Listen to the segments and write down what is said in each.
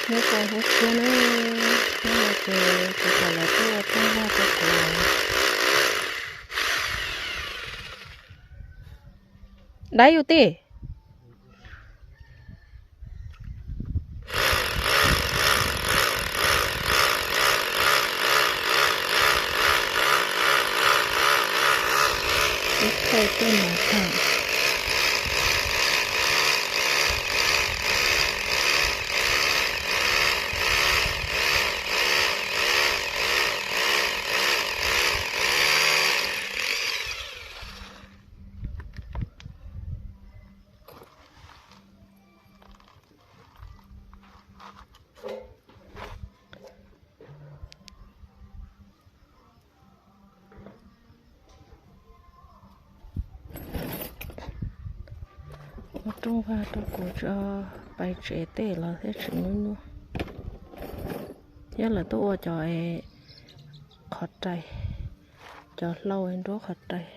Nyob rau hauv siab na, nyob no ces kuv cov lawv tuaj ua rooj vag rau kuv. Dab yus tij. Ib thawj tuaj no tag. Ua rooj vag rau kuv tso, pais tsev tej los thiaj tsis nyuaj nyuaj. Thiab lawv tuaj ua cov qhov rais, cov hlau nruab qhov rais.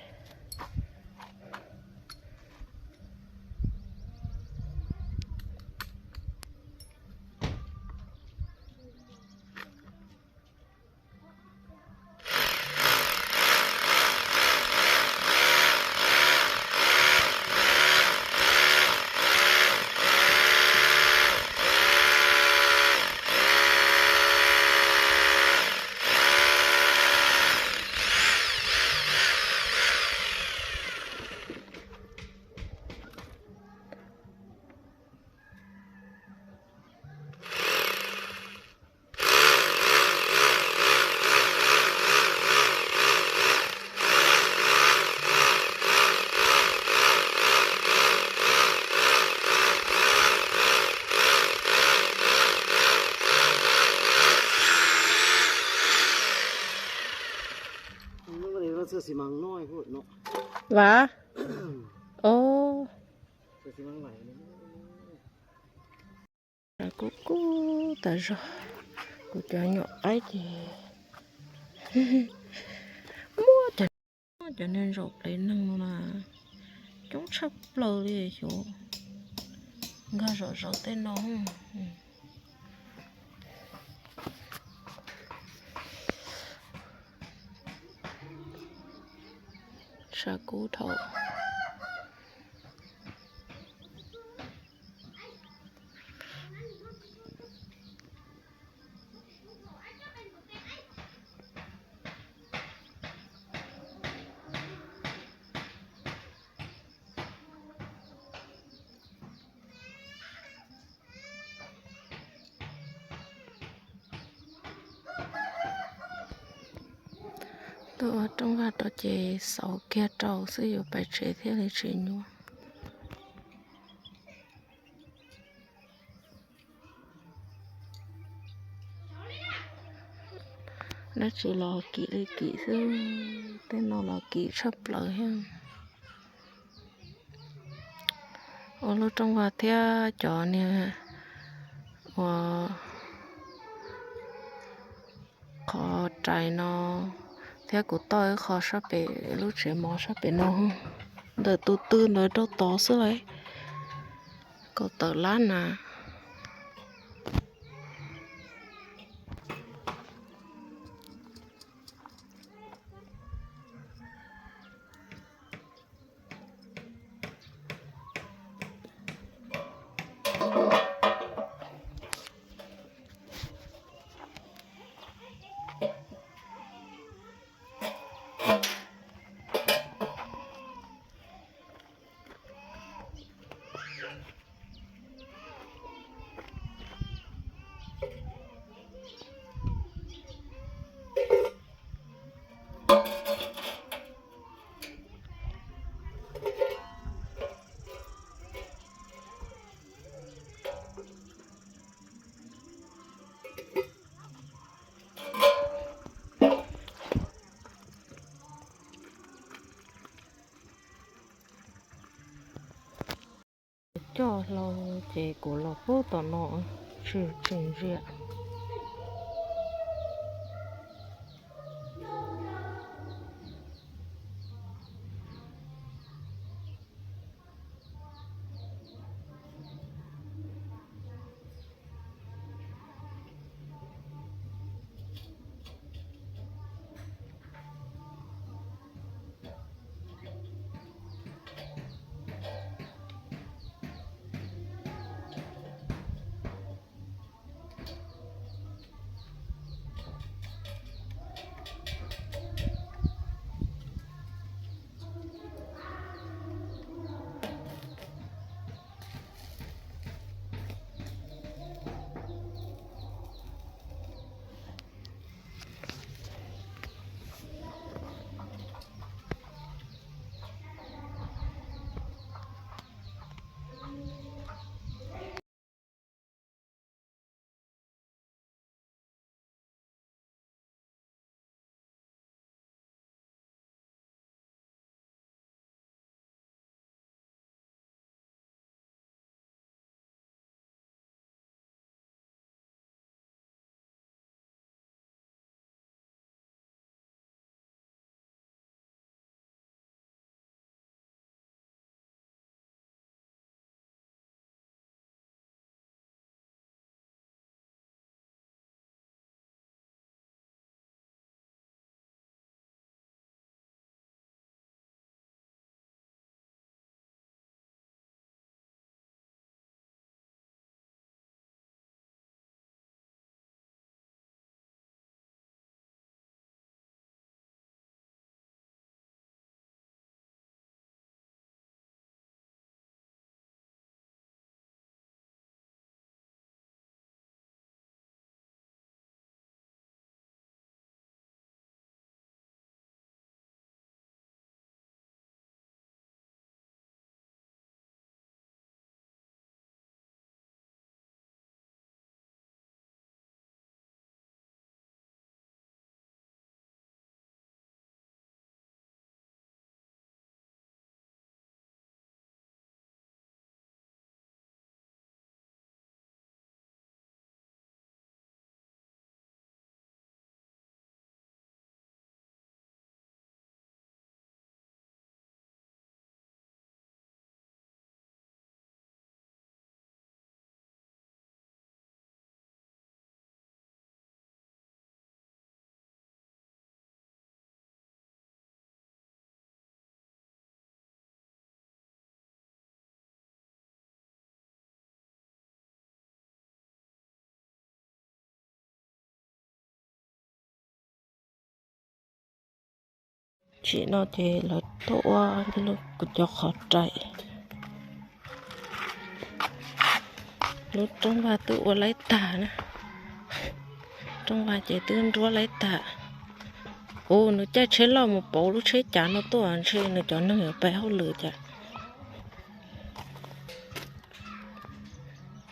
Vam. Os. Kub kub tas zog. Kuv cov nyuam qaib ces muab cov, cov niag ntsaum plev neeg no na, coob tshaj plaws li xyov. Nkag zom zaws tej no. Tshav kub dhau. Tuaj ua rooj vag rau ces xauv kiag rau xwb yuav pais tsev thiaj li tsis nyuaj. Dab tsi los kim li kim xwb, tej no los kim tshaj plaws thiab. Ua lub rooj vag thiab cov niag ua qhov rais no thiab kuv toj ib qho sab pem lub tsev mov sab pem no, ntawm tus tw ntawd rau tod xwb lauj. Kaum tawm lab na. Coj hlau ces kuv los pub tom no tsis tseem ntsia. Tsim no ces lawv tuaj ua kuv cov qhov rais. Lub rooj vag twb ua laib tag na. Rooj vag ces twb nruab laib tag. Ua nws caij tsheb loj mus pauv lub tsheb cav no tuaj ntshe nws cov neeg yuav pais hauj lwm cas.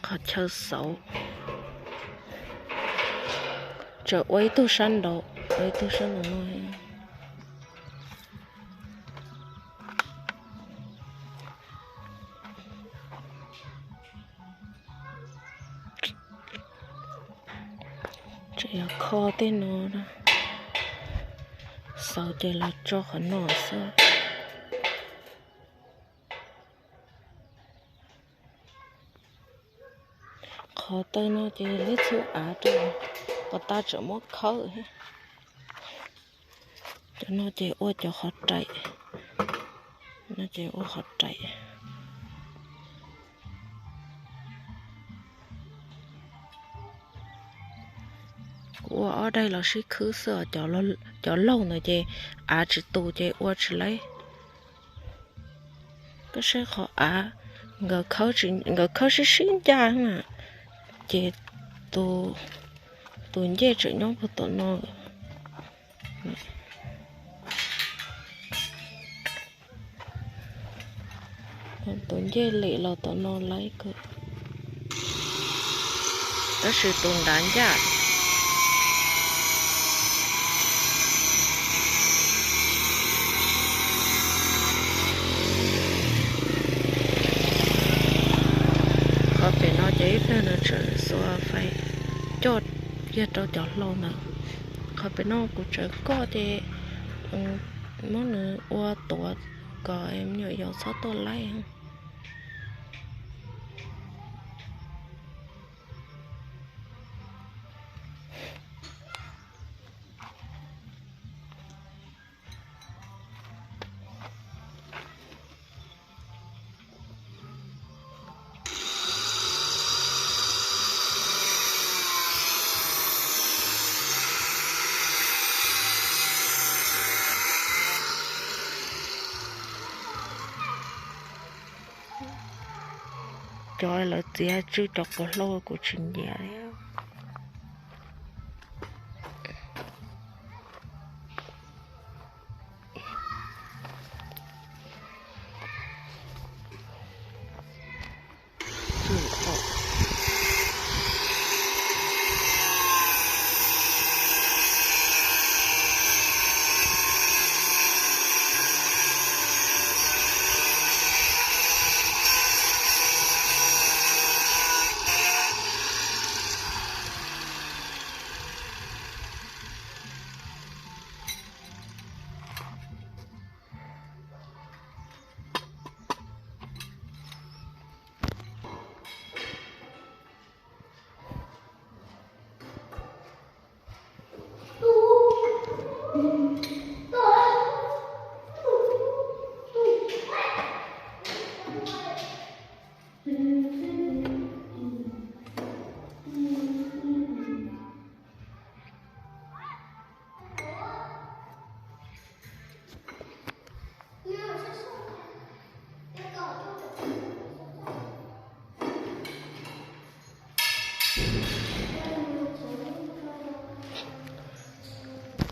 Qhov chaw xauv, tseem ua ib tug sab nraud, ua ib tug sab nraud no. Tseem yog kho tej no, xauv ces los tso qhov no xwb. Qhov taw no ces lib txhub av rau, qhov tas tseem muab khawb. Cov no ces ua cov qhov rais, no ces ua qhov rais. Kuv ua ob daim los sib khwb xwb os, cov laug ntawd ces av tsis tus ces ua tsis laib. Koj saib qhov av, nkawd khawb sib sib ncaj na, ces tus ncej tseem nyob puag tom no. Tus ncej lem los tom no laib kawg, tab sis tus nrad ncaj. Qhov pem no ces ib pliag nws tseem xuas fais coj kiag rau cov hlau ntawd. Qhov pem no kuv tseem koj ces muab nws ua tuav kom me nyuam yaus txhob tuaj laib. Cov lawv txiav tsw cov quav hlau kuv tsis nyiam li.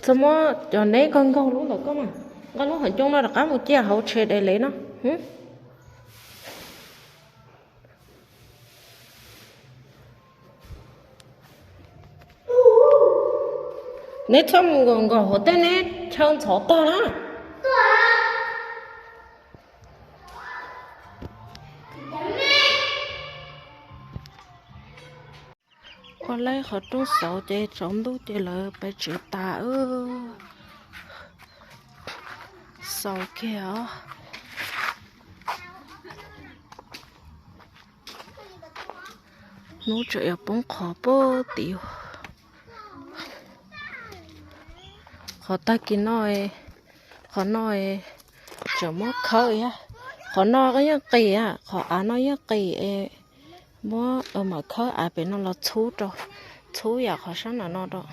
Txhob muab cov neb nkaug nkaug lub ntawm koj mas, nqa lub hauv ncoo no rov qab mus cia hauv tsheb dais lev no. Neb txhob mus nkaum nkaum hauv tej neb chaw ntxhov tag na. Ua laib qhov rooj xauv ces tsaus ntuj ces lawv pais tsev tas. Xaus kiag os. Hnub tseem yuav poob qho puag tid. Qhov tag kis no, qhov no tseem muab khawb thiab. Qhov no yeej qis, qhov av no yeej qis es muab mam khawb av pem no los txhub rau, txhub yam qhov sab nram no rau.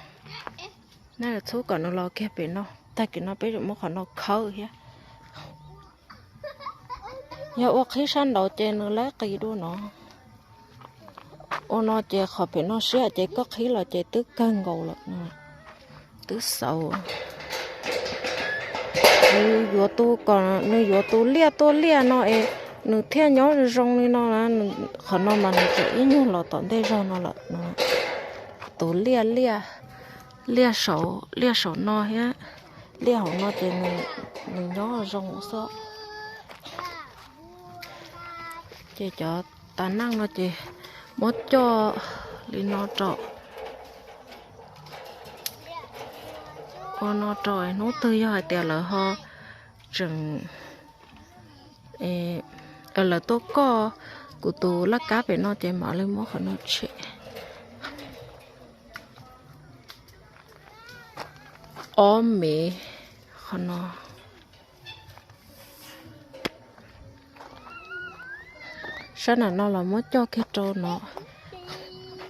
Nej los txhub kom nws los kiag pem no. Tag kis no peb yuav muab qhov no khawb thiab. Yog ua qhib sab nraud ces nws laib qis dua no. Ua no ces qhov pem no siab ces koj qhib los ces twb kawg nkaus lawm. Twb xaus. Nws yuav tu kom nws yuav tus liaj tuaj liaj no es nws thiaj nyob zoo li no na. Qhov no mas nws tseem ib nyuag los tom ntej zog no lawm. Tus liaj, liaj, liaj saum, liaj saum no thiab. Liaj hauv no ces nws nyob zoo xwb. Ces cov tas neej no ces muab coj li no rau, ua no rau, hnub twg yog hais tias lawv ho tseem, lawv tuaj koj kuv tus laj kab pem no ces mam li muab qhov no tshem. Ob mev qhov no. Sab nram no los muab coj kiag rau no,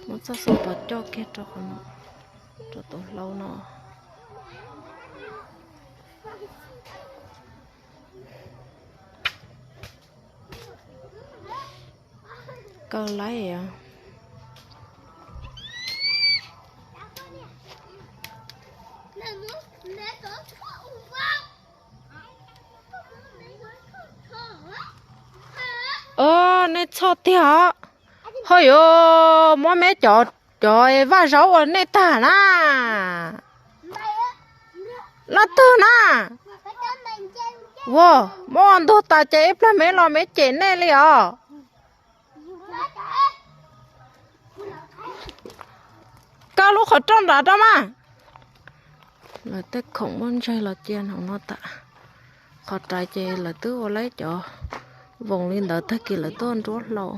muab txoj xub pos coj kiag rau qhov no, rau tus hlau no. Kaw laib. Nej txhoj tiag os. Ho yuav muab me cov, cov vaj zaub ua nej tag na. Leej twg na? Ua, muab ua ntug tas ces ib pliag me los me cem nej li os. Kaw lub qhov rooj nrad rau mas. Lawv tej khoom muab ntseg los cia hauv no tas. Qhov rais ces lawv twb ua laib cov voos li ntawd tag kis lawv tuaj nruab hlau.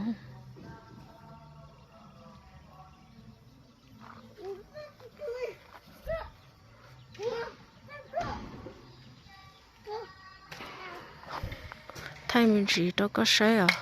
Thaij me ntsis rau koj saib os.